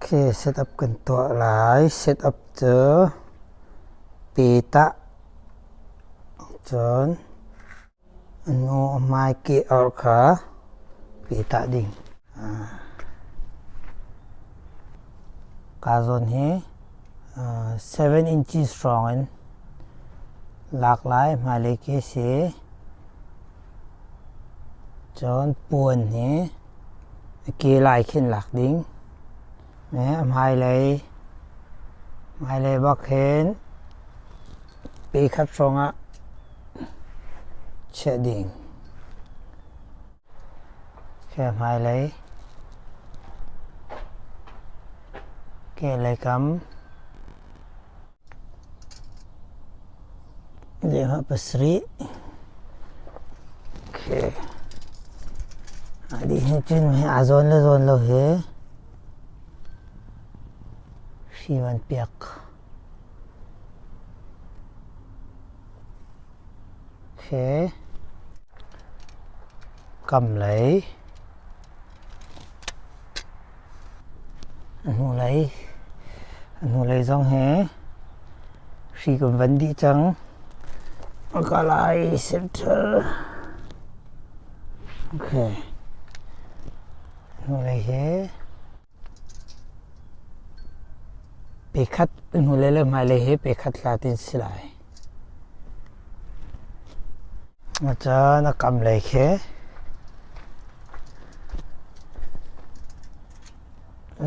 Okay, setup kan tuah lai. Setup cu petah cun a hnu a hmai ke orh kha petah ding. Ka zawn hi 7 inches hrawng in lak lai hmailei khi a si. Cun puan hi a ke lai khin lak ding. A hmailei hmailei bak hin pe khat hrawng ah chiah ding. Hmailei kehlei kam lehmah pasarih a dih hnu cun aa zawn le zawn lo hi hri van piak. Okay. Kam lei. A hnulei. A hnulei zong hi hri kan van dih cang. A ka lai center. Okay. Hnulei hi Pe khat hnulei le hmailei hi pe khat hlat in si lai. Cun a kam lei khi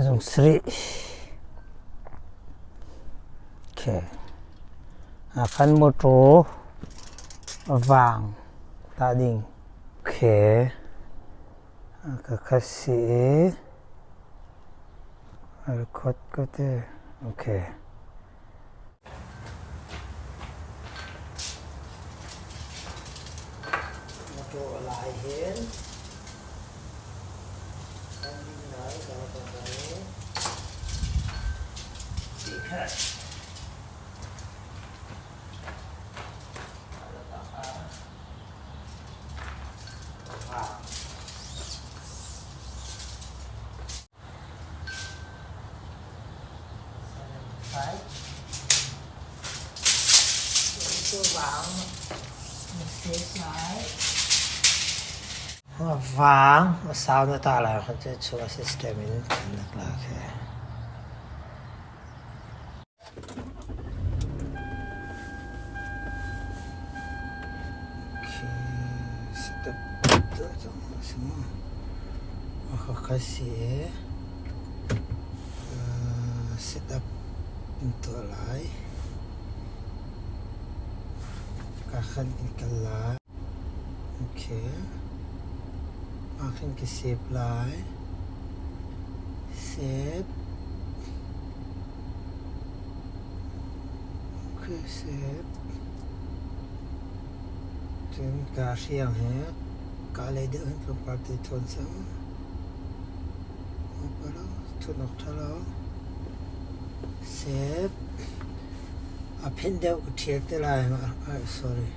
zung sarih. Okay. Khan mawṭaw vang tah ding. Okay. Ka khat si i a record ko te. Okay. Motor a lai hin kan ding lai ka ka ti khat. Vang a sau na ta lai khan cu chung a system in nak la khi. Khakha si i setup an tuah lai. Ka khan in kal lai. Okay. Ah khin ka save lai. Save. Cun kaa hriang he kaa lei deuh hin tlawmpal te thawn cang. Thun awk ṭha lo. Sep. A phen deuh ka ṭhial te lai. Sorry.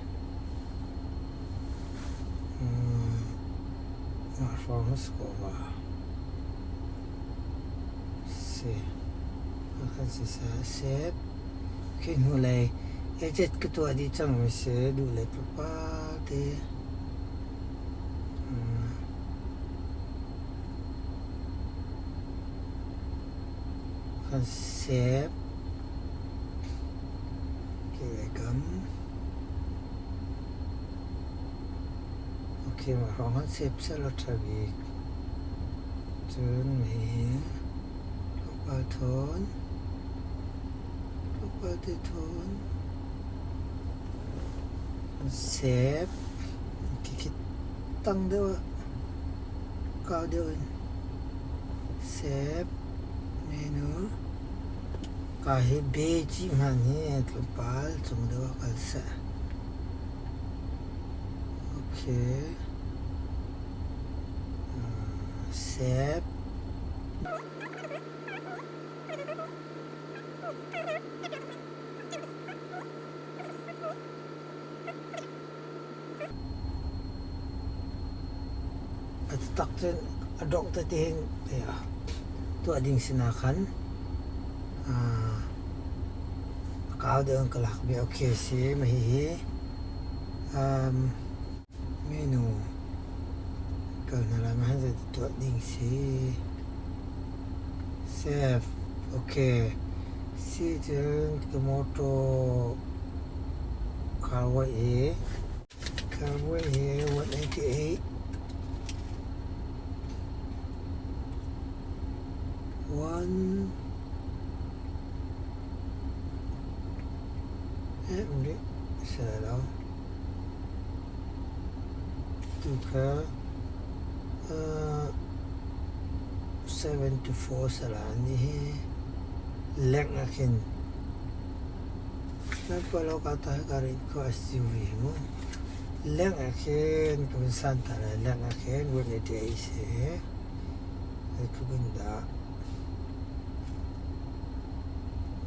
Mah hrawng hi si ko va. Si. Kan si seh. Khi hnulei ejet ka tuah dih cangmi si duh le tlawmpal te. Kan sep. Khi kam. Okay, mah hrawng han sep seh law ṭha bik. Cun hihi tlawmpal thawn, tlawmpal te thawn, sep, khikhi tang deuh ah kau deuh in sep, menu, ka hi be cih hman hi tlawmpal cung deuh ah kal seh. Okay. Sep. A tak cun a dongh tete hin Tuah ding sinah khan a kau deuh in ka lak bia. Okay si mah hihi menu kal hna lai mah hi tuah ding si. Save. Okay. Si cun ka motor car wash hi car wash hi 188 one si lai lo. Tu kha 74 si lai ni hi lengh ah khin Lengh ah khin ka vun san ta lai. Lengh ah khin vun i ṭiai si. Zeitluk in dah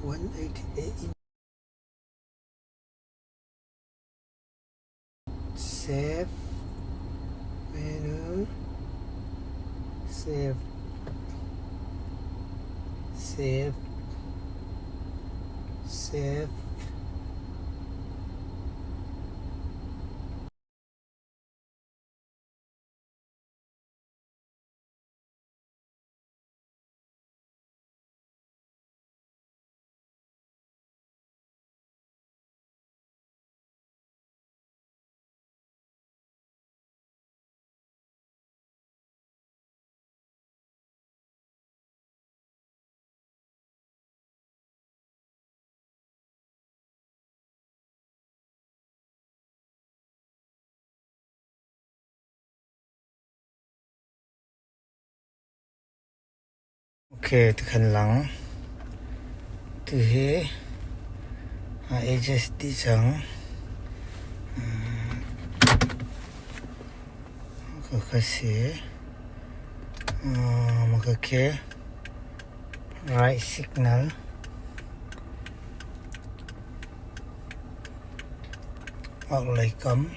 188 Save menu save save save. Ok, tikhan lang. Tuhi HSD cang. Ka si. Maka right signal. Orhlei kam.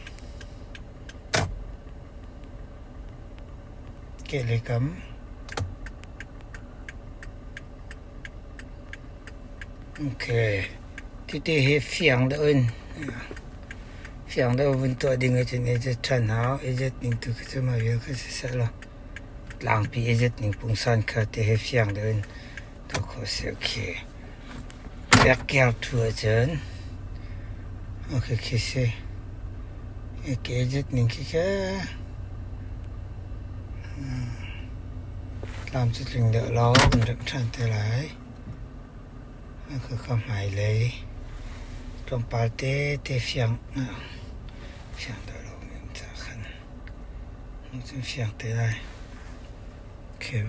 Kehlei kam. Okay. Titi hi fiang deuh in fiang deuh vun tuah ding ahcun i ṭhan hau. I zet ning tu khi cu mah vial kha siseh law tlangpi i zet ning pungsan kha ti hi fiang deuh in tuah khawh a si. Okay. Back gear ṭhu ahcun okay khi si. Ke zet ning khi kha tlam cu tling deuh lo kan remh ṭhan te lai. Khakha hmailei tlawmpal tete fiang fiang deuh lo mi um caah khan cun fiang te lai. Okay,